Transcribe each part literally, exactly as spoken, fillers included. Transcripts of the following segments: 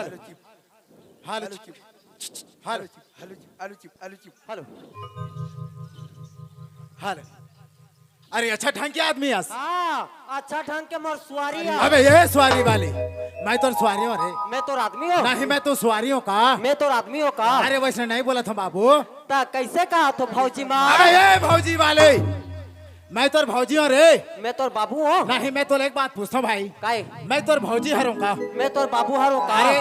Hello. Hello. Hello. Hello. अरे अच्छा ढंग के आदमी हस। हाँ, अच्छा ढंग के मोर सुवारी है। अबे ये सुवारी वाली, मैं तोर सुवारी हूँ रे। मैं तोर आदमी हूँ। नहीं, मैं तो सुवारी हूँ का। मैं तोर आदमी हूँ का। अरे वैसे नहीं बोला था बाबू। ता कैसे कहा तो भौजी माँ? अबे ये भौजी वाले, मैं तोर भौजी हूँ रे। मैं तोर बाबू हूँ। नहीं, मैं तोर एक बात पूछता हूँ भाई। काय? मैं तोर भौजी हरों का। मैं तोर बाबू हरों का। अरे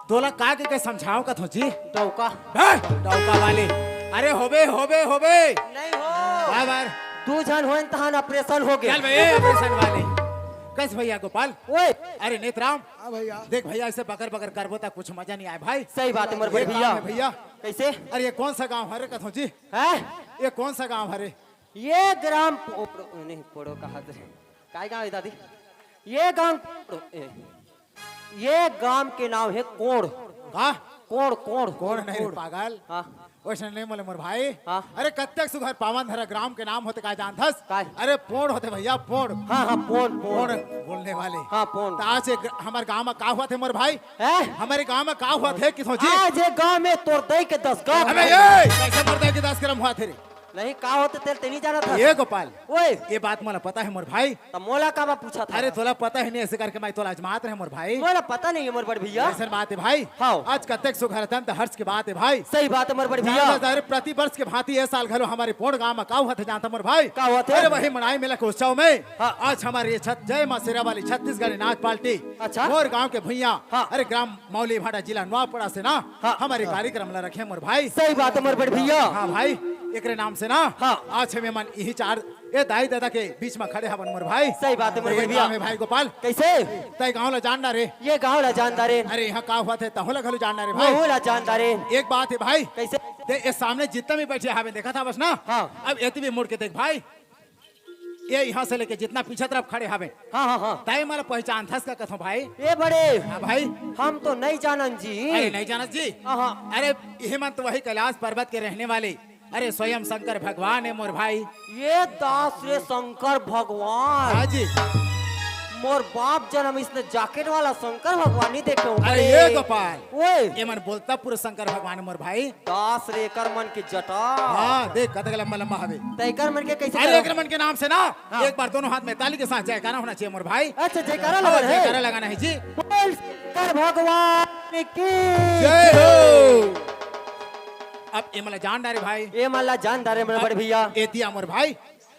तोला का के, के समझाओ का थोची? डौका। हैं? डौका वाले। अरे होबे, होबे, होबे। नहीं हो। बार बार। दू झन होन तहान ऑपरेशन हो गए। चल बे, ऑपरेशन वाले। कस भैया गोपाल? ओए। अरे नेतराम। हाँ भैया। देख भैया, ऐसे बकर बकर करबो ता कुछ मजा नहीं आए भाई। सही बात है मोर बड़े भैया। भैया। कैसे? अरे ये कौन सा गांव हरे कथो जी? हैं? ये कौन सा गांव हरे? ये ग्राम पो-, नहीं, पोड़ो कहा थे। काय गांव है दादी? ये गांव, ए, ये गांव के नाम है कोड़। का? कोड़, कोड़, कोड़ नहीं रे कोड़। पागल। हाँ। वैसे नहीं बोले मोर भाई। हाँ। अरे कत्तेक सुघर पावन धरा ग्राम के नाम होते का जानथस? काय? अरे पोड़ होते भैया, पोड़। हाँ, हाँ, पोड़, पोड़। पोड़ बोलने वाले। हाँ, पोड़। तो आज एक हमारे गांव में का हुआ थे मोर भाई? हैं? हमारे गांव में का हुआ थे किसो जी? आज ये गांव में तोर दई के दस गांव। अबे ये कैसे मोर दई के दस ग्राम हुआ थे रे? नहीं, का होते तेल ते नहीं जाना था। ये गोपाल, ओए। ये बात मोला पता है मोर भाई। तो मोला का बा पूछा था? अरे तोला पता ही नहीं, ऐसे करके मैं तोला आजमात रहे मोर भाई। मोला पता नहीं है मोर बड़ भैया। ऐसन बात है भाई। हाँ। आज कतेक सुघर अत्यंत हर्ष की बात है भाई। सही बात है मोर बड़ भैया। जान जा रे, प्रति वर्ष के भांति ये साल घलो हमारे पोड़ गांव में का हुआ थे जानता मोर भाई? का हुआ थे? अरे वही मनाई मेला के उत्सव में हाँ। आज हमारे ये छत जय माँ शेरा वाली छत्तीसगढ़ी नाच पार्टी अच्छा। मोर गांव के भुइयां हाँ। अरे ग्राम मौली भाटा जिला नवापड़ा से ना हाँ। हमारे कार्यक्रम ला रखे मोर भाई। सही बात है मोर बड़ भैया। हाँ भाई, एकरे नाम से ना हाँ। आज हमें मन यही चार ए दाई दादा के बीच में खड़े हवन मोर भाई। सही बात है मोर ये बड़ भैया। गाँव है भाई गोपाल। कैसे? तय गाँव ला जान ना रे। ये गाँव ला जान ना रे। अरे यहाँ का हुआ थे तहो ला घलो जान ना रे भाई। वहू ला जान ना रे। एक बात है भाई। कैसे? ते ये सामने जितना भी बैठे हवे देखा था बस ना। हाँ। अब एती भी मुड़ के देख भाई। ये यहाँ से लेके जितना पीछे तरफ खड़े हवे। हाँ, हाँ, हाँ। तय मला पहचान थस का कथो भाई। ए बड़े। हाँ भाई। हम तो नहीं जानन जी। अरे नहीं जानत जी। हाँ, हाँ। अरे यही मन तो वही कैलाश पर्वत के रहने वाले। अरे स्वयं शंकर भगवान है मोर भाई। ये दास रे शंकर भगवान। हाँ जी। मोर बाप जन्म इसने जैकेट वाला शंकर भगवान नहीं देखे हूँ। अरे ये गोपाल। ओए। ये मन बोलता पूरा शंकर भगवान है मोर भाई। दास रे एकर मन के जटा। हाँ, देख कतक लंबा लंबा हवे। त एकर मन के कैसे अरे करो? एकर मन के नाम से ना, हाँ। एक बार दोनों हाथ में ताली के साथ जयकारा होना चाहिए मोर भाई। अच्छा, जयकारा हाँ, लगा है। जयकारा लगाना है जी। बोल शंकर भगवान की जय हो। अब एमला जान डारे भाई। एमला जान डारे मोर बड़े भैया। ए दिया मोर भाई।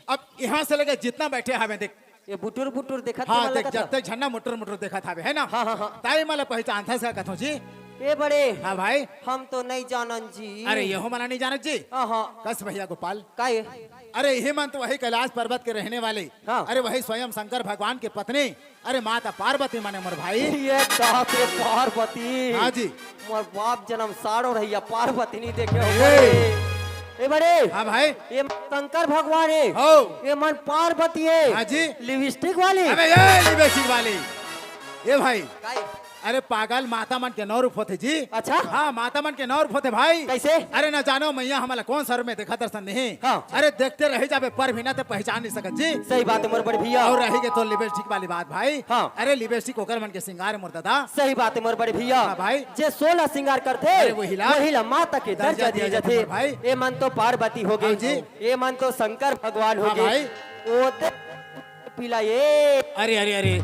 अब यहाँ से लेके जितना बैठे हवे देख, ये बुटुर बुटुर देखत हाँ, के देख, लगत जब तक झन्ना मुटुर मुटुर देखत हवे, है ना? हाँ, हाँ, हाँ। ताई मला पहचान था इसका कथो जी। ए बड़े। हाँ भाई। हम तो नहीं जानन जी। अरे, यहो मला नहीं जानत जी। हाँ, हाँ। कस भैया गोपाल। का ये? अरे, यही मन तो वही कैलाश पर्वत के रहने वाले। हाँ। अरे, वही स्वयं शंकर भगवान की पत्नी। अरे, माता पार्वती माने मोर भाई। ये दास रे पार्वती। हाँ जी। मोर बाप जन्म साड़ो रहिया पार्वती नहीं देखे हो। ए। ए बड़े। हाँ भाई। ये शंकर भगवान है। हो। ये मन पार्वती है। हाँ जी। लिपस्टिक वाली। अबे ये लिपस्टिक वाली। ये भाई। काई? अरे पागल, माता मन के नौ रूप होते जी। अच्छा। हाँ, माता मन के नौ रूप होते भाई। कैसे? अरे ना जानो मैया हमला कौन सा रूप में देखा दर्शन नहीं। हाँ। अरे देखते रह जाबे पर भी ना ते पहचान नहीं सकत जी। सही बात है मोर बड़े भैया। और रही के तो लिपस्टिक वाली बात भाई। हाँ। अरे लिपस्टिक ओकर मन के श्रृंगार मोर दादा। सही बात है मोर बड़े भैया। हाँ भाई। जे सोलह श्रृंगार करथे, अरे वही ला। वही ला माता के दर्जा दर्जा दिए दिए जाथे। जाथे भाई। ए मन तो पार्वती हो हाँ गई, जी। ए मन तो शंकर भगवान हो हाँ गए। भाई। ओ ते पीला ये। अरे, अरे, अरे।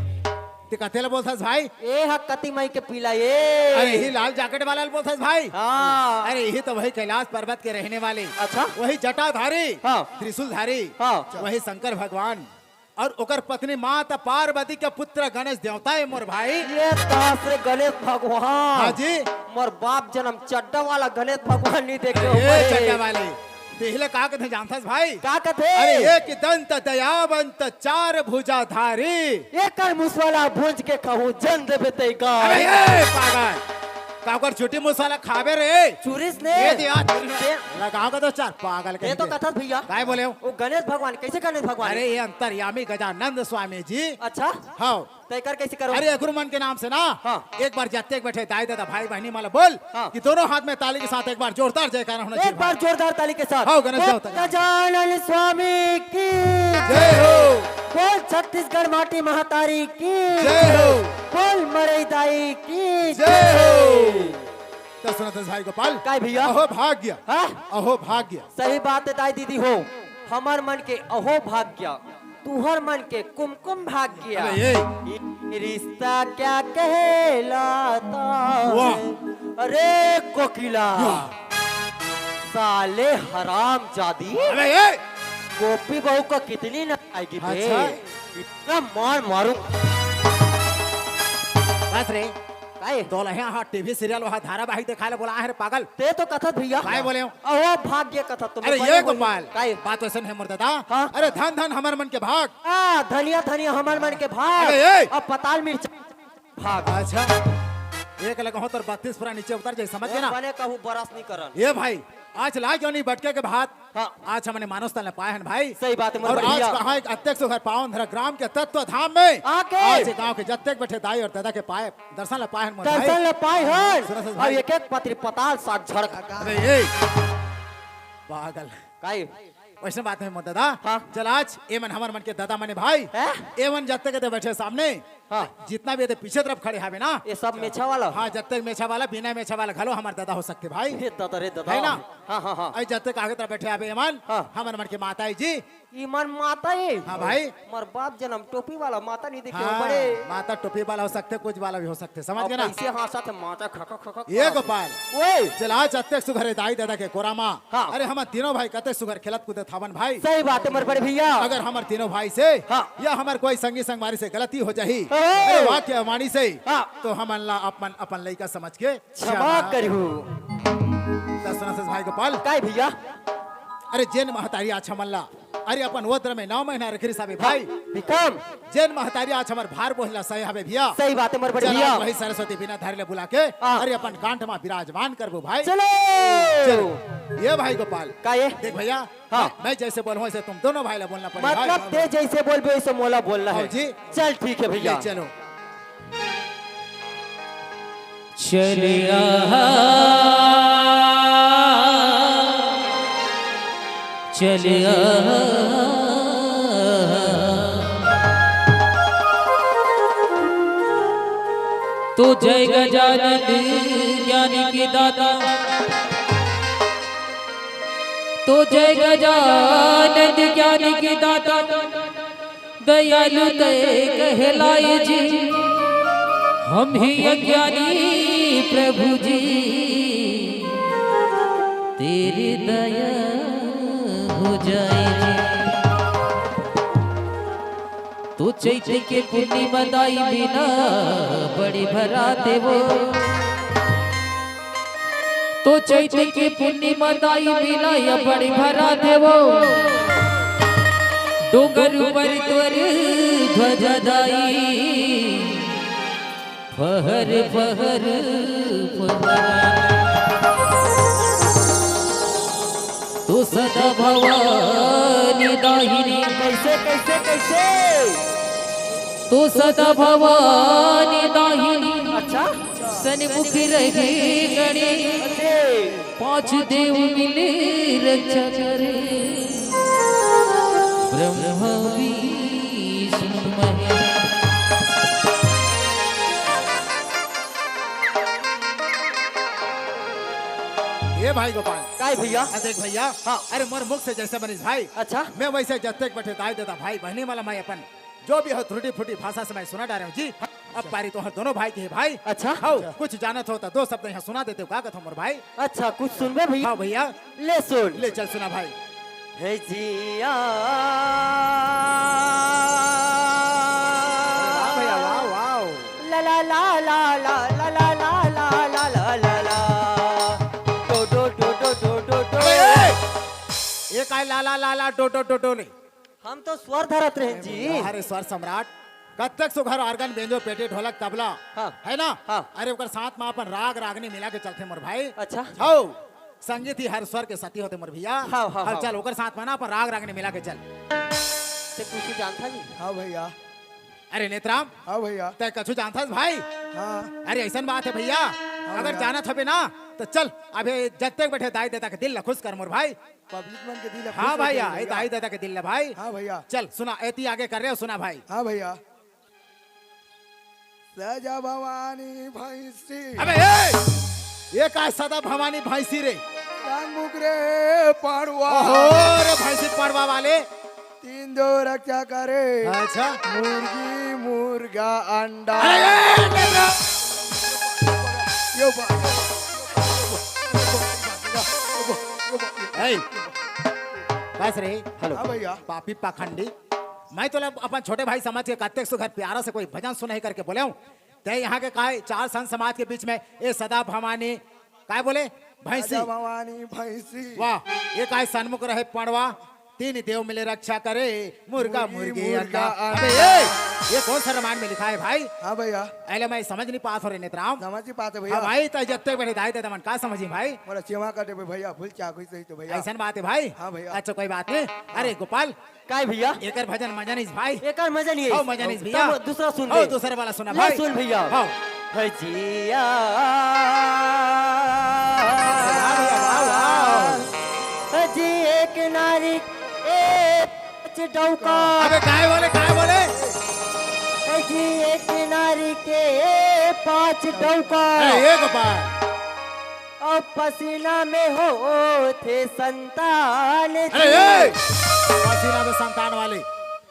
ते कते ला बोलथस भाई? ए ह कती मई के पीला ये। अरे, यही लाल जैकेट वाला ला बोलथस भाई? हाँ। अरे, यही तो वही कैलाश पर्वत के रहने वाले। अच्छा। वही जटाधारी, हाँ। त्रिशूलधारी, हाँ। वही शंकर भगवान। और ओकर पत्नी माता पार्वती के पुत्र गणेश देवता है मोर भाई। ये दास रे गणेश भगवान। हाँ जी। मोर बाप जन्म चड्डा वाला गणेश भगवान नहीं देखे हो ए, भाई। चड्डा वाले। तेहले का कथे जानथस भाई? का कथे? अरे एक दंत दयावंत चार भुजाधारी। एकर मुसवाला भूंज के खाहूं जन देबे तई का। अरे ए पागल। का ओकर चुटी मुसवाला खाबे रे? चुरिस ने। ये दिया, चुरिस ने। ये लगाओ का तो चार पागल ये तो कहीं के। कथस भैया। काय बोले हो? वो गणेश भगवान, कैसे गणेश भगवान? अरे ये अंतर्यामी गजानंद स्वामी जी। अच्छा। हाँ। तो एकर कैसे करो? अरे अगुरु मन के नाम से ना। हाँ। एक बार जत्ते बैठे दाई दादा भाई बहनी माला बोल हाँ। कि दोनों हाथ में ताली के साथ एक बार जोरदार जयकारा होना चाहिए एक बार भाई। जोरदार ताली के साथ। हाँ, गणेश बोल, देवता। गजानन स्वामी की जय हो। बोल छत्तीसगढ़ माटी महतारी की। जय हो। बोल मरई दाई की। जय हो। तो सुना दस भाई गोपाल। काय भैया? अहो भाग्य। हाँ? अहो भाग्य। सही बात है दाई दीदी हो, हमर मन के अहो भाग्य, तुहर मन के कुमकुम भाग्य। अबे ये। ये रिश्ता क्या कहलाता वाह। है? अरे कोकिला, वाह। साले हराम जादी, अबे ये। गोपी बहू को कितनी न आएगी बे? अच्छा। इतना मार मारूं। बस रे। काय? तोला यहाँ टीवी सीरियल वहाँ धारावाहिक दिखाए ला बोला है रे पागल। ते तो कथस भैया। काय बोले हो? अहो भाग्य कथस तो मैं अरे बोले ये बोले। गोपाल, काय? बात वैसे नहीं मोर दादा। हाँ। अरे धन धन हमर मन के भाग। आ, धनिया धनिया हमर मन के भाग। अरे ये। अब पताल मिर्चा भाग। अच्छा, एक लगा हो तो बत्तीस पूरा नीचे उतर जाए, समझ गए ना? बने कहूँ बरस नहीं करन। ये भाई, आज लाग क्यों नहीं बटके के भात? हाँ। आज हमने मानस तन ल पाए हन भाई। सही बात है, मोर अउ आज बढ़िया। कहाँ एक अतेक सुघर पावन धरा ग्राम के तत्व धाम में। आके। आज गांव के जतेक बैठे दाई अउ ददा के पाए, दर्शन ल पाए हन मोर भाई। दर्शन ल पाए हन। सुना सस अउ भाई। एक एक पत्री पताल साग झड़क। अरे ये। पागल। काई? वैसे बात नहीं मोर ददा। हाँ। चल आज एमन हमर मन के ददा मने भाई। हैं? एमन जतेक दे बैठे सामने। हाँ। जितना भी एदे पीछे तरफ खड़े हावे ना। ये सब मेछा वाला? हाँ, जतेक मेछा वाला, बिना मेछा वाला घलो हमर ददा हो सकथे भाई। हे ददा रे ददा। है ना? हाँ, हाँ, हाँ। अउ जतेक आगे तरफ बैठे हावे एमन, हाँ। हमर मन के माता जी। इमन माता हे? हाँ भाई। मोर बाप जनम टोपी वाला माता नहीं देखे हो हाँ, बड़े। माता टोपी वाला हो सकथे, कुछ वाला भी हो सकथे, समझ अउ गए ना? कैसे हाँसत हे माता खक खक खक ये खक। गोपाल। ओए। चल आज जतेक सुघर हे दाई ददा के कोरा मा। हाँ। अरे हमर तीनों भाई कतेक सुघर खेलत कूदत हावन भाई। सही बात है मोर बड़े भैया। अगर हमर तीनों भाई से हाँ। या हमर कोई संगी संगवारी से गलती हो जाही, ओए। अरे वाक्य अमानी से, हाँ। तो हमन ला अपन, अपन लइका समझ के क्षमा करहू। त सुना सस भाई गोपाल। काय भैया? अरे जेन महतारी आज हमन ला, अरे अपन वस्त्र में नौ महीना रखे रिहिस हावे भाई। विक्रम। जेन महतारी आज हमर भार बोझ ला सहे हावे भैया। सही बात है मोर बड़े चल भैया। आज वही सरस्वती बिना धारी ले बुला के, हाँ। अरे अपन कांठ मा विराजमान करबो भाई। चलो। चलो। ये भाई गोपाल। का ये? देख भैया, हाँ। मैं, मैं जैसे बोलूँ वैसे तुम दोनों भाई ला बोलना पड़ेगा मतलब भाई। ते जैसे बोलबे वैसे मोला बोलना हाँ है। जी। चल ठीक है भैया। ले चलो। चलिया, चलिया। तो जय गजानन ज्ञान के दाता, तो जय गजानन ज्ञान के दाता, दयालु दय कहलाए जी, हम ही अज्ञानी प्रभु जी, तेरी दया हो जाए जी। तो चैत के पूर्णिमा दाई बिना बड़ी भराते वो। तो चैत के पूर्णिमा दाई बिना या बड़ी भराते वो। डोंगर ऊपर तोर ध्वजा दाई। फहर फहर फहर। तू सदा भवानी दाहिनी। कैसे, कैसे, कैसे? तू सदा भवानी दाहिनी। अच्छा। सन्मुख रही गणी। अरे। पांच देव मिले रक्षा करे। ब्रह्मा विष्णु महेश। ये भाई गोपाल। काय भैया? आ देख भैया। हाँ। अरे मोर मुख से जैसे बनिस भाई। अच्छा। मैं वैसे जतेक बठे दाई ददा भाई बहनी वाला मैं अपन जो भी हो त्रुटि फुटी भाषा से मैं सुना डारे हूँ जी। अब पारी तो हर दोनों भाई के है भाई। अच्छा। हाँ, कुछ जानत हो तो दो शब्द यहाँ सुना देते हो, का कहत हो मोर भाई? अच्छा, कुछ सुनबे भैया? हाँ भैया। ले सुन। ले चल सुना भाई। हे जिया। वाह भैया, वाह, वाह। ला ला ला ला ला ला ला ला ला ला ला ला ला। डो डो डो डो डो डो डो। अबे, ये काय ला ला ला ला डो डो डो डो ले? हम तो स्वर धरत रहे जी। अरे स्वर सम्राट, कत्थक सुघर organ, बेंजो, पेटी, ढोलक, तबला, हाँ। है ना? हाँ। अरे ओकर साथ में अपन राग रागनी मिला के चलथे मोर भाई। अच्छा। हौ, संगीत ही हर स्वर के साथी होथे मोर भैया। हाँ, हाँ, और हाँ। चल ओकर साथ में ना अपन राग रागनी मिला के चल। ते कुछ जानथा जी? हाँ भैया। अरे नेतराम। हाँ भैया। ते कछु जानथस भाई? हाँ। अरे ऐसन बात है भैया, हाँ अगर भैया। जानत हबे ना त चल, अबे जत्ते बैठे दाई ददा के दिल ला खुश कर मोर भाई। पब्लिक मन के दिल ला खुश हाँ हो भैया, जाए ए भैया। दाई ददा के दिल ला भाई। हाँ भैया। चल सुना, एती आगे कर रहे हो, सुना भाई। हाँ भैया। सदा भवानी भैंसी। अबे ए! ये का सदा भवानी भैंसी रे? सनमुख रे पड़वा। ओहो रे भैंसी पड़वा वाले। तीन देव रक्षा करे। अच्छा। मुर्गी, मुर्गा, अंडा। अरे ए, ए, ए, यो बा-, ए, बस रे। हेलो। हाँ भैया। पापी पाखंडी। मैं तोला अपन छोटे भाई समझ के कतेक सुघर प्यारा से कोई भजन सुनाई करके बोले हूँ। ते यहाँ के काय चार संत समाज के बीच में ये सदा भवानी काय बोले? भैंसी। सदा भवानी भैंसी। वाह, ये काय सनमुख रहे पड़वा, तीन देव मिले रक्षा करे, मुर्गा, मुर्गी, मुर्गी, मुर्गा, अंडा। अंडा। अबे ये, ये कौन सा रामायण में लिखा है भाई? हाँ भैया। अले मैं समझ नहीं पात हो रे नेतराम। समझ नहीं पाते भैया। हाँ भाई, तो जत्ते बड़े दाई ददा मन का समझी भाई? मोला चेवा काटे पे भैया, फुल चाकू सही तो भैया। ऐसन बात है भाई? हाँ भैया। अच्छा, कोई बात नहीं। अरे गोपाल, काय भैया? एकर भजन मजा नहीं भाई। एकर मजा नहीं। हो, मजा नहीं भैया। तब दूसरा सुन हो, ले। दूसरा वाला सुना ले भाई। सुन भैया। हो। हजिया। वाह भैया, वाह, वाह। हजी एक नारी के पाँच डौका। अबे काय बोले, काय बोले? हजी एक नारी के पाँच डौका। अरे, एक बार। अब पसीना में होथे संतान अरे, जी। ए! पसीना में संतान वाले।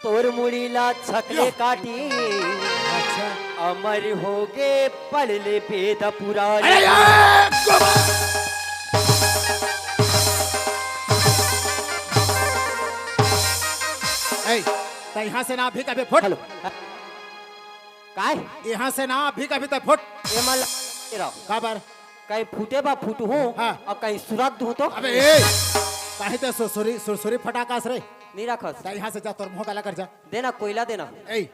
तोर मुड़ी ला छकले या। काटी। अच्छा। अमर होगे पढ़ ले वेद पुराण। अरे, ए! ए, त यहाँ से ना भी कभी फुट। हेलो। काय? यहाँ से ना भी कभी तक फुट। ए मन ला रहो। काबर? कहीं फूटे बा फूट हूँ हाँ। और कहीं सुराग दूँ तो? अबे ए, काहे ते सुरसुरी, सुरसुरी फटाकास रे? नहीं रखस। जा यहाँ से जा, तोर मुंह काला कर जा। देना, कोयला देना। ए,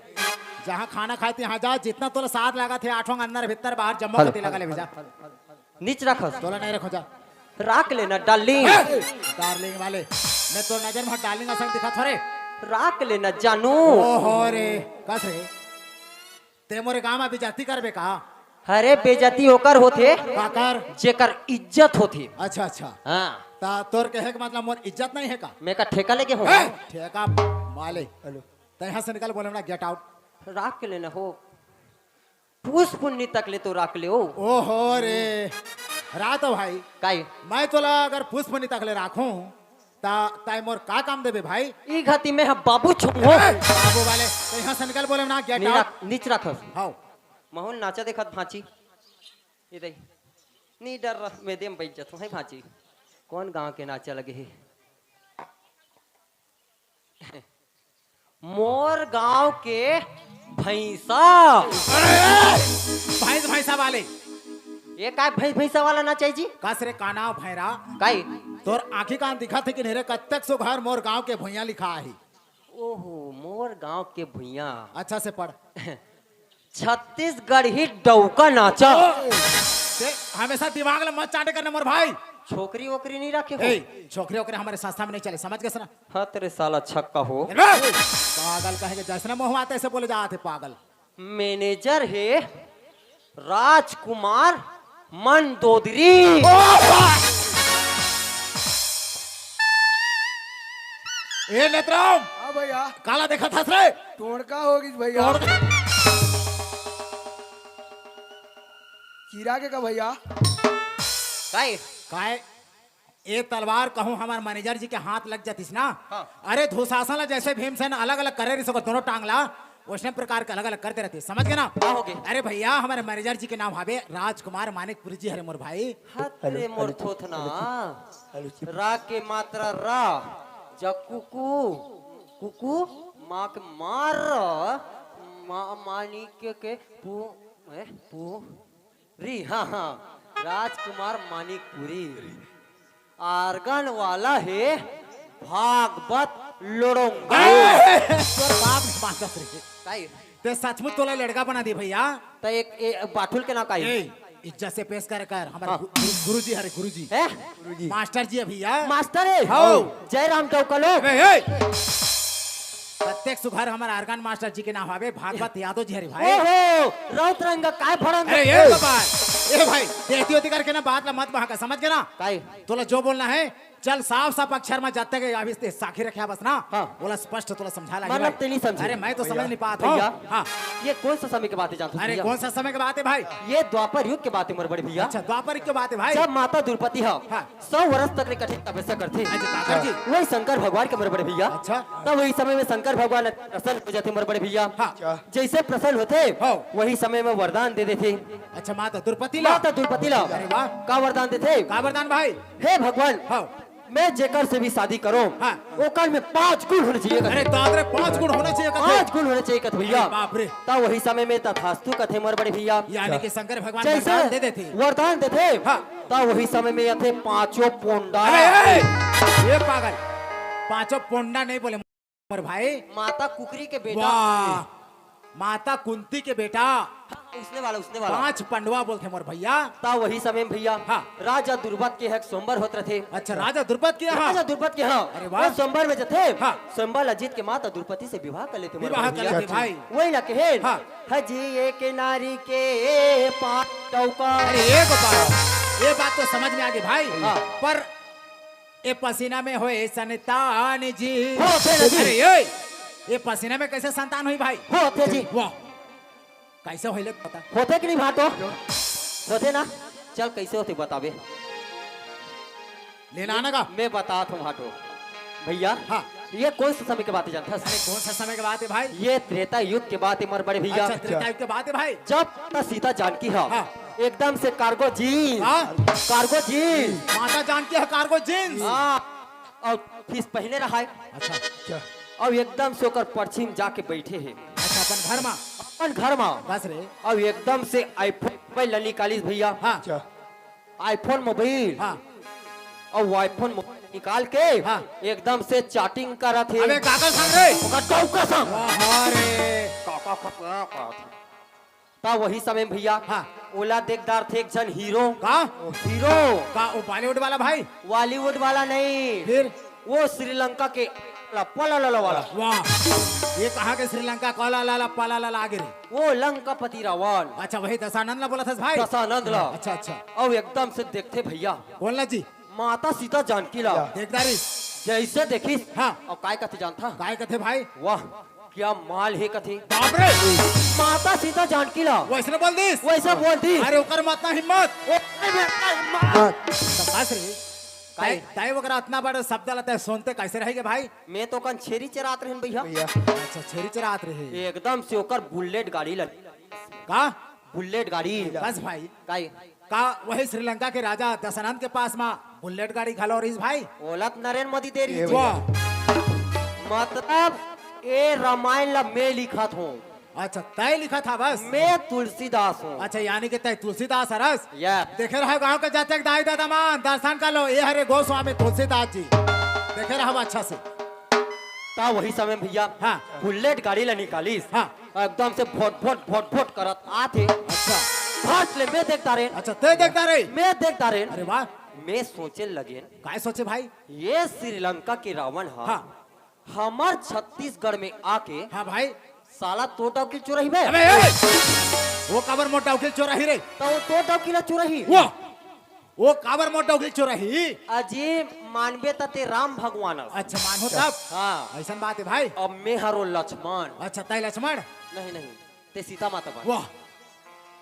जहाँ खाना खाए ते यहाँ जा, जितना तोला साथ लगा थे, आठों अंदर भीतर बाहर जम्मो हेलो। कती लगा ले जा। नीच रखस। तोला नहीं रखो जा। राख लेना, डार्लिंग। ए, डार्लिंग वाले, मैं तोर नजर में डार्लिंग असन दिखा थोरे। राख लेना जानू। ओहो रे, कस रे? ते मोरे गांव में बेइज्जती करबे का? अरे बेइज्जती ओकर होथे, काकर? जेकर इज्जत होथे। अच्छा, अच्छा। हाँ। ता तोर कहे के मतलब मोर इज्जत नहीं है का? मैं का ठेका लेके हूँ? ए, ठेका माले। हेलो। ते यहाँ से निकल, बोले ना, गेट आउट। राख के लेना हो। पुस पुन्नी तक ले तो राख ले हो। ओहो रे। रात भाई। काई? मैं तोला अगर पुस पुन्नी तक ले राखूं, ता, ताई मोर का काम देबे भाई? ई घाती में हम बाबू छुम हो। ए, बाबू वाले, तो यहाँ से निकल बोले ना, गेट नी आउट। राख, नीच राखस। हाओ। महूं नाचा देखत भांची। ये दे। नी डर रह, मैं देम बैठ जात हूँ, है भांची। कौन गांव के नाचा लगे है? मोर गांव के भैंसा। अरे, भैंस भैंसा वाले। ये काय भैंस भैंसा वाला नाचा जी? कस रे काना भैरा। काई? तोर आंखी कान दिखत हे कि नहीं रे? कत्तेक सुघर मोर गांव के भुइयां लिखा हे। ओहो, मोर गांव के भुइयां। अच्छा से पढ़। छत्तीसगढ़ी डौका नाचा। ओ, ते हमेशा दिमाग ला मत चाटे करना मोर भाई। छोकरी वोकरी नहीं रखे हो? ए, छोकरी वोकरी हमारे संस्था में नहीं चले, समझ गए ना? हाँ, तेरे साला छक्का हो। ए, पागल कहे के जैसे ना मुंह आते ऐसे बोले जाते पागल। मैनेजर है राजकुमार मंदोदरी। ओ, बा- ए नेतराम, हाँ भैया। काला देखत हस रे? टोड़का हो गई भैया। टोड़का। चीरा के का भैया? काय? काय? ए तलवार कहूँ हमार मैनेजर जी के हाथ लग जातिस ना, हाँ। अरे धुशासन ला जैसे भीमसेन अलग-अलग करे रहिस ओकर दोनों टांग ला, वैसने प्रकार के अलग-अलग करते रहते, समझ गए ना? का हो गए? अरे भैया, हमारे मैनेजर जी के नाम हवे राजकुमार मानिकपुरी जी हरे मोर भाई। हाथ रे मोर थोथना। रा के मात्रा रा, जा कुकु, कुकु, मा के मार, मा-, मानिक के पु-, ए, पु-, री, हाँ, हाँ, राजकुमार मानिकपुरी। आर्गन वाला हे भागवत लोड़ोंगा। ए, तोर बाप के बात रे। काई? ते सचमुच तोला लड़का बना दे भैया। त एक, ए, बाठुल के ना काई? ए, इज्जत से पेश कर, कर। हमारे हाँ। गु-, गुरु, गुरुजी हरे, गुरुजी। हैं? गुरुजी। मास्टर जी है भैया। मास्टर है? हाँ। जय राम डौका लोग। ए, ए। प्रत्येक सुघर हमारे आर्गन मास्टर जी के नाम हवे, भागवत यादव जी हरे भाई। ओहो, राउत रंग काय भड़ंग? अरे, ये बाबा। ए भाई, देहती होती करके ना बात ला मत बहका, समझ गे ना? काई? तोला जो बोलना हे, चल साफ साफ अक्षर में जब तक अभी ते साखी रखे बस ना, हाँ। ओला स्पष्ट तोला समझा लागे मतलब भाई। ते नहीं समझे। अरे मैं तो समझ नहीं पात हूँ। भैया, हाँ। ये कौन सा समय के बात हे जानत हो अरे भैया? कौन सा समय के बात हे भाई? ये द्वापर युग के बात हे मोर बड़े भैया। अच्छा, द्वापर युग के बात हे भाई। जब माता द्रुपदी ह हाँ। सौ वर्ष तक ले कठिन तपस्या करथे। अच्छा, ताकर जी। वही शंकर भगवान के मोर बड़े भैया। अच्छा। तब वही समय में शंकर भगवान प्रसन्न हो जाथे मोर बड़े भैया। हाँ। जैसे प्रसन्न होथे, हाँ। वही समय में वरदान दे देथे। अच्छा, माता द्रुपदी ला। माता द्रुपदी ला। अरे वाह। का वरदान देथे? का वरदान भाई? हे भगवान, हाँ। मैं जेकर से भी शादी करूं, हाँ। ओकर में पांच गुण होना चाहिए कथे। अरे दादा रे, पांच गुण होना चाहिए कथे। पांच गुण होना चाहिए कथे भैया। अरे बाप रे। त वही समय में तथास्तु कथे मोर बड़े भैया। यानी कि शंकर भगवान जैसे वरदान दे देथे। वरदान देथे, हाँ। त वही समय में आथे पांचों पोंडा। अरे, अरे, ये पागल, पांचों पोंडा नहीं बोले मोर भाई। माता कुकरी के बेटा। वाह, माता कुंती के बेटा। हाँ, उसने वाला, उसने वाला। पांच पंडवा बोलथे मोर भैया। त वही समय में भैया, हाँ। राजा द्रुपद के ह एक स्वयंवर होत रथे। अच्छा, राजा द्रुपद के यहाँ? राजा द्रुपद के यहाँ। अरे वाह। वो स्वयंवर में जथे। हाँ। स्वयंवर ला जीत के माता द्रुपदी से विवाह कर लेथे मोर विवाह भैया। कर लेथे भाई। वही ला कहे। हाँ। हजिए के नारी के पांच डौका। अरे ये बात, ये बात तो समझ में आ गई भाई। हाँ। पर ए पसीना में होए संतान जी। होथे ना जी। अरे ये, ये पसीना में कैसे संतान होही भाई? होथे जी। वाह, कैसे होइले बता। होथे कि नहीं भाटो? होथे ना? चल कैसे होथे बताबे। लेना आना का? मैं बतात हूँ भाटो। भैया, हाँ। ये कौन सा समय के बात हे जानथस? अरे कौन सा समय के बात हे भाई? ये त्रेता युग के बात हे मोर बड़े भैया। अच्छा, त्रेता युग के बात हे भाई। जब त सीता जानकी ह हाँ। एकदम से cargo jeans। हाँ? Cargo jeans। माता जानकी ह cargo jeans। हाँ। अउ फिर पहने रहा हे। अच्छा। अउ एकदम से ओकर परछी म जाके बैठे हे। अच्छा, अपन घर मा? अपन घर मा। बस रे। अउ एकदम से iPhone mobile ला निकालिस भैया। हाँ। अच्छा। iPhone mobile। हाँ। अउ iPhone mobile निकाल के हाँ। एकदम से chatting करत हे। अबे काकर संग रे? ओकर डौका संग। वाह रे। का, का, का, का, का। त वही समय में भैया, हाँ। ओला देख डारथे एक झन हीरो। का? हीरो। का वो Bollywood वाला भाई? Bollywood वाला नहीं। फिर? वो श्रीलंका के ला, पलालाला वाला। वाह, ये कहाँ के श्रीलंका, कोलालाला, पलालाला आगे रे? वो लंकापति रावण। अच्छा, वही दशानंद ला बोलथस भाई? दशानंद ला। अच्छा, अच्छा। अउ एकदम से देखथे भैया। कौन ला जी? माता सीता जानकी ला। देख डारिस। जैसे देखिस। हाँ। अउ काय कथे जानथा? काय कथे भाई? वाह, क्या माल हे कथे। बाप रे। माता सीता जानकी ला। वैसने बोल दिस? वैसे बोल दिस। अरे ओकर म अतना हिम्मत। ओकर म अतना हिम्मत। तो बस रे। काय? ताई, ताई वगैरह अतना बड़ा शब्द ला तैं सुनते कैसे रहेगे भाई? मैं तो ओकन छेरी चरात रहेन भैया। भैया। अच्छा, छेरी चरात रहे। एकदम से ओकर Bullet गाड़ी लग। का? Bullet गाड़ी। बस भाई। काय? का वही श्रीलंका के राजा दशानंद के पास मा Bullet गाड़ी घलो रहिस भाई? ओला त नरेंद्र मोदी दे रहिस। वाह। मतलब ए रामायण ला मैं लिखत हूँ। अच्छा, तैं लिखत हवस? मैं तुलसीदास हूँ। अच्छा, यानी कि तैं तुलसीदास हरस? या। देखे रहा गांव के जतेक दाई ददा मन, दर्शन कर लो, ये हरे गोस्वामी तुलसीदास जी। देखे रहा अच्छा से। त वही समय भैया, हाँ। Bullet गाड़ी ला निकालिस। हाँ। एकदम से भोट भोट भोट भोट करत आथे। अच्छा। फट ले मैं देख डारेन। अच्छा, तैं देख डारे? मैं देख डारेन। अरे वाह। मैं सोचे लगेन। काय सोचे भाई? ये श्रीलंका के रावण ह हाँ। हमर छत्तीसगढ़ में आके हाँ भाई। साला तोर डौकी ल चोराही बे। अबे ए! वो काबर मोर डौकी ल चोराही रे? त वो तोर डौकी ला चोराही। वाह! वो काबर मोर डौकी ल चोराही? अजी, मानबे त तैं राम भगवान हस। अच्छा, मानहूँ तब? हाँ। अइसन बात हे भाई। अब मैं हरों लक्ष्मण। अच्छा, तैं लक्ष्मण? नहीं, नहीं, तैं सीता माता बन। वाह,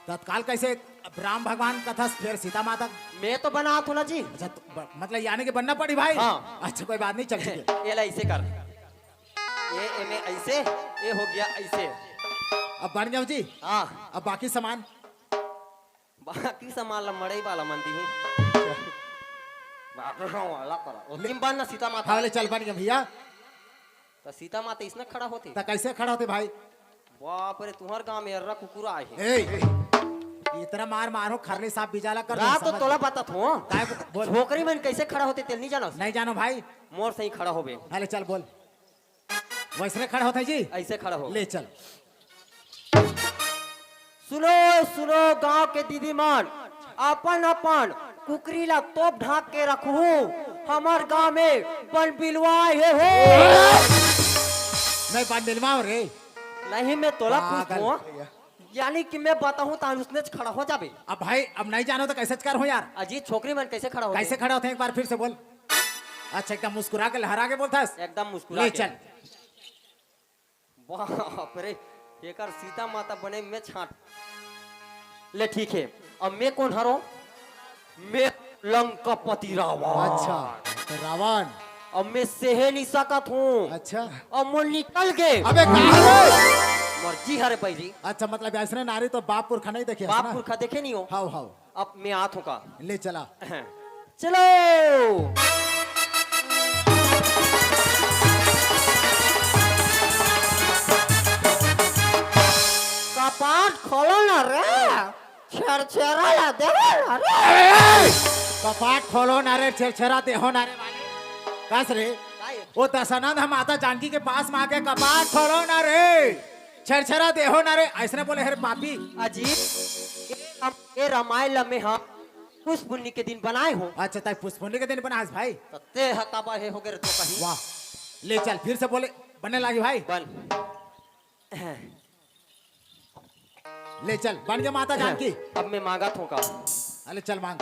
तत्काल कैसे अब राम भगवान कथस फेर सीता माता? मैं तो बनात हूँ ना जी। अच्छा, तो ब-, मतलब यानी कि बनना पड़ी भाई? हाँ। अच्छा, कोई बात नहीं, चल ठीक हे। एला ऐसे कर, ये एमे ऐसे, ये हो गया ऐसे। अब बन गया जी? हाँ। अब बाकी सामान? बाकी सामान ला मड़ई वाला मन दिही। बाकी सामान ला करा। ओ ले। तिम बन ना सीता माता। हाँ, ले चल, बन गया भैया। त सीता माता इसने खड़ा होथे। त कैसे खड़ा होथे भाई? बाप रे, तुहर गांव में अर्रा कुकुर आए हे। ए, इतना मार मारो, खरली सांप बिजाला कर दे, रात तो समझ तोला में। बतात हूँ। काय बोल? छोकरी मन कैसे खड़ा होथे, तेला नहीं जानस? नहीं जानो भाई। मोर सही खड़ा होबे। हाँ, ले चल बोल। वैसने खड़ा होथे जी? ऐसे खड़ा हो। ले चल। सुनो, सुनो गांव के दीदी मन, अपन अपन कुकरी ला तोप ढांक के रखहू, हमर गांव में बन बिलवा हे हो। नहीं, बन बिलवा रे। नहीं, मैं तोला पागल। पूछत हूँ। यानी कि मैं बताहूँ त उसने खड़ा हो जाबे। अब भाई, अब नहीं जानो त कैसे करहूँ यार? अजी, छोकरी मन कैसे खड़ा होथे? कैसे खड़ा होथे, एक बार फिर से बोल। अच्छा, एकदम मुस्कुरा के, लहरा के बोलथस। एकदम मुस्कुरा ले के। चल। बाप रे, एकर सीता माता बने में छांट। ले ठीक हे, अब मैं कोन हरों? मैं लंकापति रावण। अच्छा, त रावण। अब मैं सेहे नहीं सकत हूँ। अच्छा। अब मोर निकल गे। अबे कहाँ रे? मर्जी हरे बहिरी। अच्छा, मतलब ऐसने नारी तो बाप पुरखा नहीं देखे हस ना? बाप पुरखा देखे नहीं हो। हाव, हाव। अब मैं आत हूँ का। ले चला। चलो। कपाट खोलो ना रे, छेरछेरा ला देवो ना रे। ए! कपाट खोलो ना रे, छेरछेरा देहो ना रे वाले। कस रे? काय? वो दशानंद ह माता जानकी के पास में आके, "कपाट खोलो ना रे, छेरछेरा देहो ना रे," ऐसने बोले हे रे पापी। अजी, ए राम-, ए रामायण ल में ह पुस पुन्नी के दिन बनाए हो। अच्छा, तैं पुस पुन्नी के दिन बनास भाई? त ते ह काबर हे हो गे रे तो कहीं। वाह, ले चल, फिर से बोले, बने लागी भाई। बन। ले चल, बन गे माता जानकी। अब मैं मांगत हूँ का? अरे चल मांग।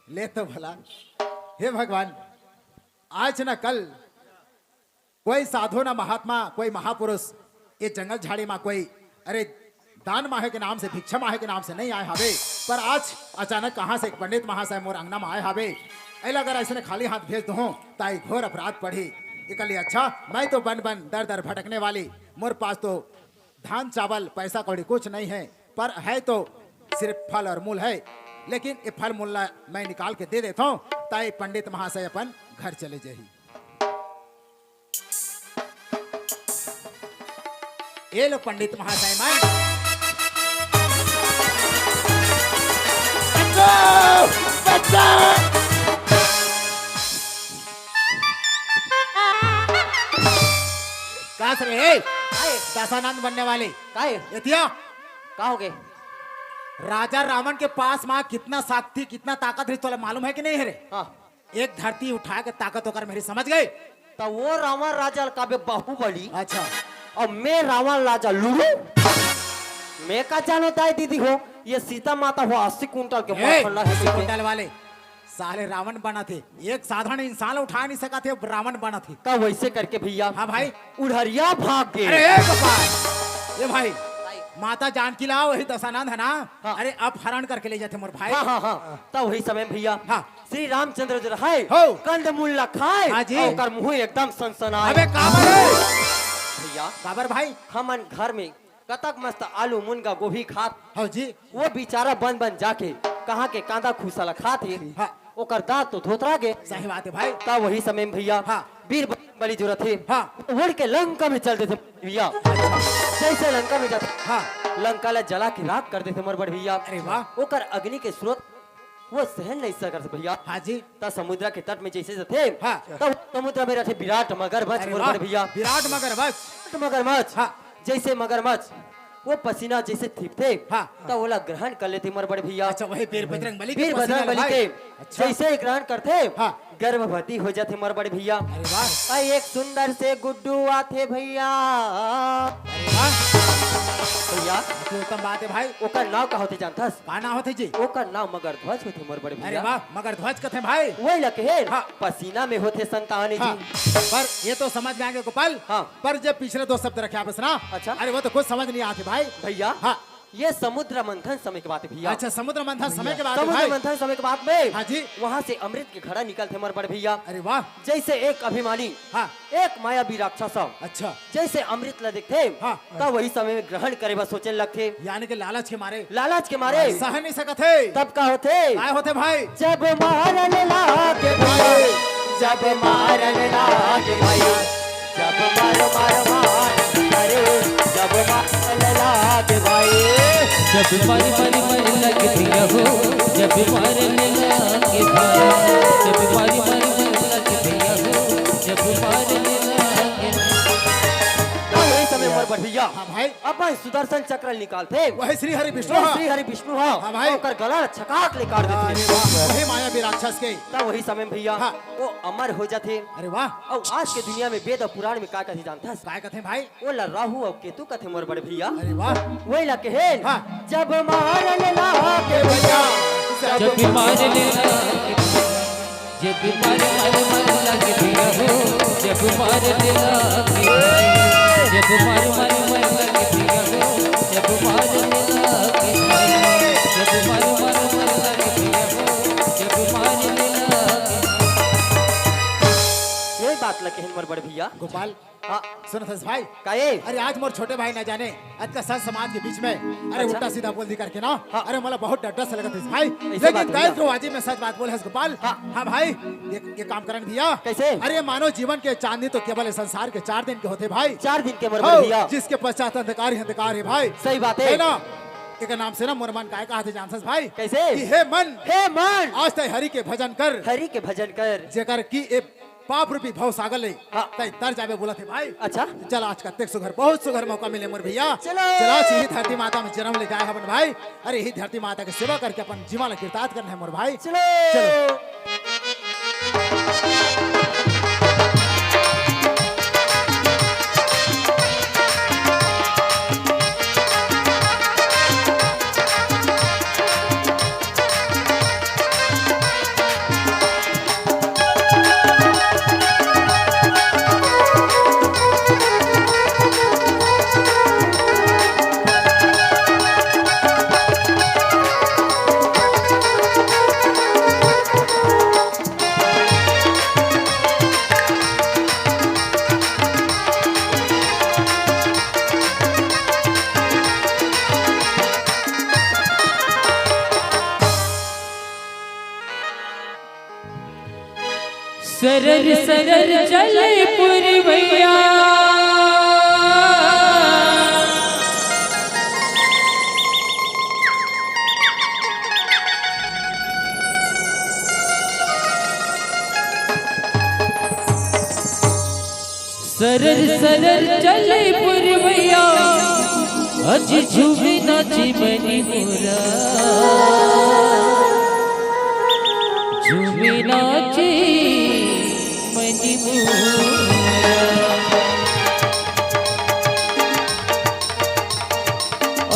ले तो भला, हे भगवान, आज न कल कोई साधु ना महात्मा, कोई महापुरुष ये जंगल झाड़ी मा कोई, अरे, दान माहे के नाम से, भिक्षा माहे के नाम से नहीं आए हावे, पर आज अचानक कहाँ से एक पंडित महाशय मोर अंगना मा आए हावे। एला अगर ऐसने खाली हाथ भेज दूँ, त ई घोर अपराध पड़ही। एकले अच्छा, मैं तो बन बन दर दर भटकने वाली, मोर पास तो धान चावल पैसा कौड़ी कुछ नहीं है, पर है तो सिर्फ फल और मूल है, लेकिन ये फल मूल ला मैं निकाल के दे देता हूँ, ताई पंडित महाशय अपन घर चले जाही। ए लो पंडित महाशय मन। बच्चो! बच्चो! कास रे, ए? काय? दशानंद बनने वाले। काय? एतिया? का हो गे? राजा रावण के पास मा कितना शक्ति, कितना ताकत रही, तोला मालूम है कि नहीं है रे? हाँ। एक धरती उठा के ताकत ओकर मेरी, समझ गए? त वो रावण राजा ल काबे बाहुबली। अच्छा। अउ मैं रावण राजा लूलू। मैं का जानो दाई दीदी हो, ये सीता माता हो अस्सी कुंटल के ए, मार फंडा है अस्सी कुंटल वाले। साले रावण बनत हे, एक साधारण इंसान उठा नहीं सकत हे, रावण बनत हे। त वैसे करके भैया, हाँ भाई। उढ़रिया भाग गे। अरे ए गोपाल, ए भाई, भाई। माता जानकी ला वही दशानंद है ना? हाँ। अरे अपहरण करके ले जाथे मोर भाई। हाँ, हाँ, हाँ। त वही समय में भैया, हाँ। श्री रामचंद्र जो रहाय, हो। कंदमूल ला खाय, हाँ जी। अउ ओकर मुंह एकदम सनसनाय। अबे काबर हे? भैया, काबर भाई? हमन घर में कतक मस्त आलू, मुनगा, गोभी खात, हाँ जी। वो बेचारा बन बन जाके कहाँ के कांदा खूसा ला खात हे। हाँ। ओकर दांत तो धोतरा गे। सही बात है भाई। त वही समय में भैया, हाँ। वीर बजरंग बली जो रथे, हाँ। उड़ के लंका में चल देथे भैया। जैसे लंका में जाथे, हाँ। लंका ला जला के राख कर देथे मोर बड़ भैया। अरे वाह। ओकर अग्नि के स्रोत वो सहन नहीं सकत भैया। हाँ जी। त समुद्र के तट में जैसे जथे, हाँ। त समुद्र में रथे विराट मगरमच्छ, अरे मोर वाह, बड़ भैया। विराट मगरमच्छ। विराट मगरमच्छ। हाँ। जैसे मगरमच्छ वो पसीना जैसे थिपथे, हाँ। त ओला ग्रहण कर लेथे मोर बड़ भैया। अच्छा, वही वीर बजरंग बली के वीर पसीना बजरंग बली भाई। के अच्छा। जैसे ग्रहण करथे, हाँ। गर्भवती हो जाथे मोर बड़ भैया। अरे वाह। अउ एक सुंदर से गुड्डू आथे भैया। अरे वाह। भैया। अति उत्तम बात है भाई। ओकर नाव का होथे जानथस? का नाव होथे जी? ओकर नाव मगरध्वज होथे मोर बड़े भैया। अरे वाह, मगरध्वज कथे भाई। वही लगे हे, हाँ। पसीना में होथे संतान जी। हाँ, पर ये तो समझ में आगे गोपाल। हाँ। पर जे पिछले दो शब्द रखे आपस ना, अच्छा। अरे वो तो कुछ समझ नहीं आते भाई। भैया, हाँ। ये समुद्र मंथन समय के बात है भैया। अच्छा, समुद्र मंथन समय के बात है समुद्र भाई। मंथन समय के बात में हाँ जी। वहाँ से अमृत के घड़ा निकलथे मोर बड़े भैया। अरे वाह। जैसे एक अभिमानी हाँ। एक मायावी राक्षस ह। अच्छा। जैसे अमृत ला देखथे, हाँ। त वही समय में ग्रहण करे बर सोचे लगथे। यानी कि लालच के मारे। लालच के मारे। सह नहीं सकत हे। तब का होथे? काय होथे भाई? जब मारन लागे भाई, जब मारन लागे भाई, जब मार, मार, मार, अरे, जब मारन लागे भाई। जब मारी, मारी, मारी लगती हो, जब मारन लागे भाई, जब मारी, मारी, मारी लगती हो, जब मारन लागे। त वही समय मोर पर भैया, हाँ भाई। अब भाई सुदर्शन चक्र निकालथे। वही श्री हरि विष्णु, वही हाँ। श्री हरि विष्णु, हाँ। हाँ भाई। ओकर गला ल छकाक ले काट देथे। अरे वाह, वही मायावी राक्षस के। तब वही समय में भैया, हाँ। वो अमर हो जाथे। अरे वाह। अउ आज के दुनिया में वेद अउ पुराण में का कथे जानथस? काय कथे भाई? ओला राहु अउ केतु कथे मोर बड़े भैया। अरे वाह। वही ला कहेन, हाँ। जब मार लेला के भैया, जब मार लेला के जब मार, मार, मार लगे भैया हो, जब मार लगे, जब मार, मार, मार लगे भैया हो, जब मार लगे, जब मार, मार, मार लगे भैया हो, जब मार लगे। ये बात लगे मोर बड़े भैया। गोपाल, हाँ। सुनत हस भाई? का ए? अरे आज मोर छोटे भाई ना जाने अतका संत समाज के बीच में, अरे अच्छा। उल्टा सीधा बोल दी करके ना, हाँ। अरे मोला बहुत डर से लगत हस भाई। ऐसे लेकिन बात तैं भैया। तो वाजिब में सच बात बोले हस गोपाल। हाँ। हाँ भाई, ये, ये काम करन भैया। कैसे? अरे मानव जीवन के चांदनी तो केवल इस संसार के चार दिन के होथे भाई। चार दिन के मोर हाँ, भैया। जिसके पश्चात अंधकार ही अंधकार है भाई। सही बात है। है ना? एक नाम से ना मोर मन काय कहाथे जानथस भाई? कैसे? कि हे मन, हे मन। आज तैं हरि के भजन कर। हरि के भजन कर। जेकर कि ए पाप रूपी भव सागर ले हाँ। तैं तर जाबे बोलथे भाई। अच्छा। चल आज कतेक सुघर, बहुत सुघर मौका मिले मोर भैया। चलो। चल आज इही धरती माता में जनम ले जाए हवन भाई। अरे इही धरती माता के सेवा करके अपन जीवन ला कृतार्थ करना है मोर भाई। चलो। चलो। सरर सरर चले पुरवैया। सरर सरर चले पुरवैया, आज झूमे नाचे मनी मोरा, झूमे नाचे मनी मोरा।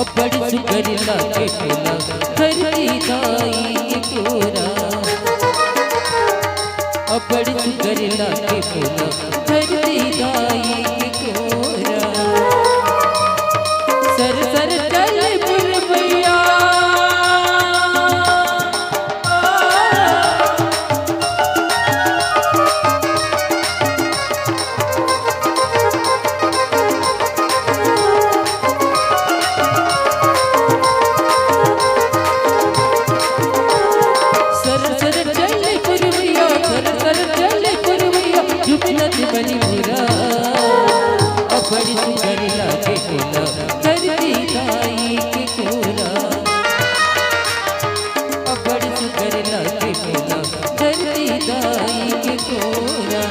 अब्बड़ सुघर लागे मोला धरती दाई के कोरा। अब्बड़ सुघर लागे मोला धरती दाई के कोरा। सर सर चल पुरवैया। सर सर चले पुरवैया, सर सर चले पुरवैया, झूमे नाचे मनी मोरा। अब्बड़ सुघर लागे मोला धरती दाई के कोरा। अब्बड़ सुघर लागे मोला धरती दाई के कोरा।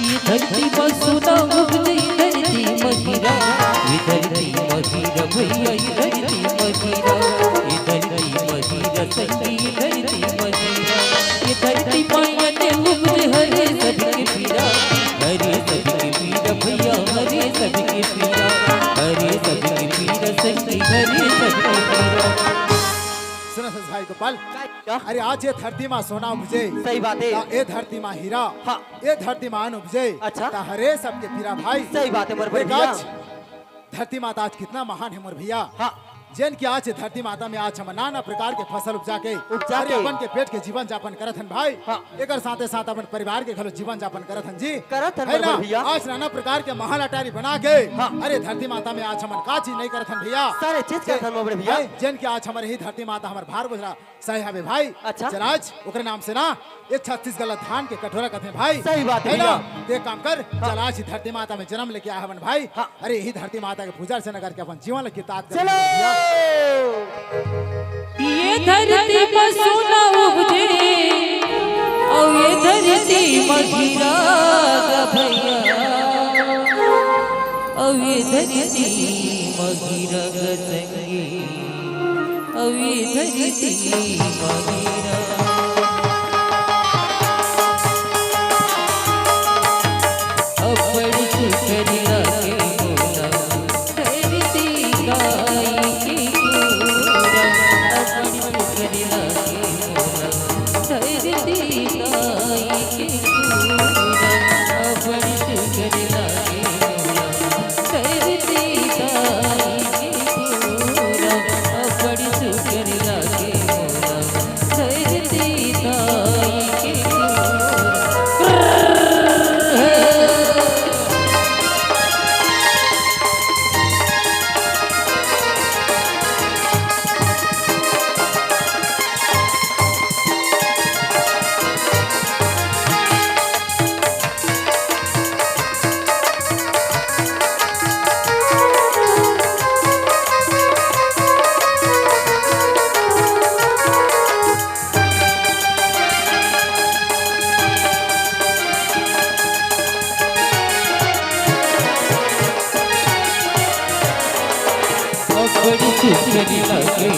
ये धरती म सोना उगथे, ये धरती म हीरा, ये धरती म हीरा भैया, ये धरती म हीरा, ये धरती म हीरा संगी, ये धरती म हीरा। ये धरती म अन्न उगथे, हरे सबके पीरा, हरे सबके पीरा भैया, हरे सबके पीरा, हरे सबके पीरा संगी, हरे सबके पीरा। सुनो, सुनो भाई गोपाल, क्या? अरे आज ये धरती मा सोना उपजे, सही बात है। त ए धरती मा हीरा, हाँ। ए धरती मा अन्न उपजे, अच्छा। त हरे सबके पीरा भाई। सही बात है मोर देख भैया। आज धरती माता आज कितना महान है मोर भैया। हाँ। जेन की आज धरती माता में आज हमन नाना प्रकार के फसल उपजा के, उपजा अरे के। अपन के पेट के जीवन यापन करत हन भाई। हाँ। एकर साथे साथ अपन परिवार के घलो जीवन यापन करत हन जी। करत हन है बड़े ना? भैया। आज नाना प्रकार के महल अटारी बना के, हाँ। अरे धरती माता में आज हमन का चीज नहीं करत हन भैया। सारे चीज करत हन बड़े भैया। है, जेन की आज हमर ही धरती माता हमर भार बोझला सहे हवे भाई। अच्छा। चल आज ओकरे नाम से ना ये छत्तीसगढ़ ला धान के कटोरा कथे भाई। सही बात है है ना? भैया। ते काम कर, हाँ। चल आज ही धरती माता में जन्म लेके आए हवन भाई। हाँ। अरे यही धरती माता के पूजा अर्चना करके अपन जीवन ला कितात कर चलो। भैया। ये धरती पर सोना उपजे, अउ ये धरती म हीरा ग भैया, अउ ये धरती म हीरा ग संगी। अउ ये धरती म हीरा। अब्बड़ सुघर लागे मोला धरती दाई के गोरा। अब्बड़ सुघर लागे मोला धरती दाई के गोरा। अब्बड़ सुघर लागे मोला धरती दाई के गोरा। अब्बड़ सुघर लागे मोला धरती दाई के गोरा। अब्बड़ सुघर लागे